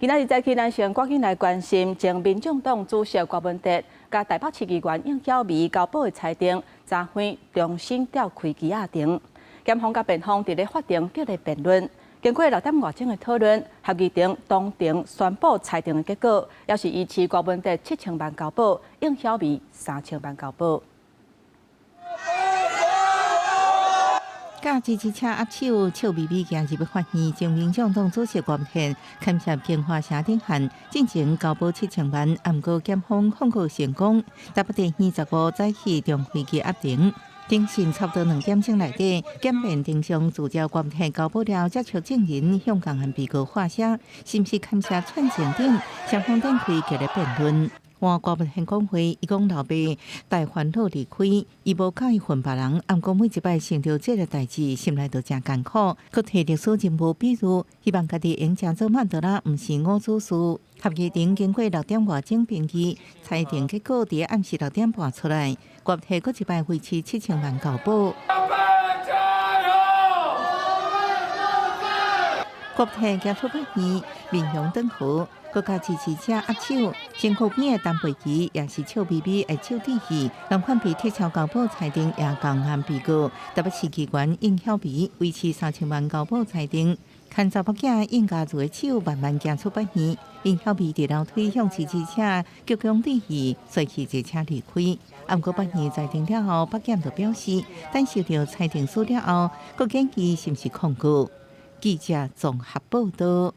今仔日早起，咱先趕緊來關心前民眾黨主席郭文哲佮台北市議員應曉薇交保的裁定，昨昏重新調開羈押庭，檢方佮辯方佇咧法庭激烈辯論，經過6點外鐘的討論，合議庭當庭宣布裁定的結果，也是維持郭文哲七千萬交保，應曉薇三千萬交保。佮支持者握手，笑眯眯行入法院，前民眾黨主席郭文哲牽涉京華城頂案，進前交保七千萬，毋過檢方控告成功。台北地院15早起重開羈押庭，庭審差不多2點鐘內底，檢辯庭上聚焦郭文哲交保了，接觸證人向共案被告發聲，是毋是牽涉串證等，雙方展開激烈辯論。換郭文哲講話，伊講老爸帶煩惱離開，伊無佮意恨別人，毋過每一擺想著這个代誌，心內都誠艱苦。閣提歷史人物比喻，希望家己會用成做曼德拉，毋是伍子胥。合議庭經過6點外鐘評議，裁定結果佇暗時6點半出來，郭文哲閣一擺維持七千萬交保。加油！郭文哲行出法院，面容頓和。閣佮支持者握手，身軀邊的陳佩琪也是笑眯眯的手致意。同款被撤銷交保裁定也仝案被告，台北市議員應曉薇維持三千萬交保裁定，牽查某囝應家如的手慢慢行出法院。應曉薇佇樓梯向支持者鞠躬致意，隨去坐車離開。毋過法院裁定了後，北檢就表示，等收到裁定書了後，閣建議是毋是控告。記者綜合報道。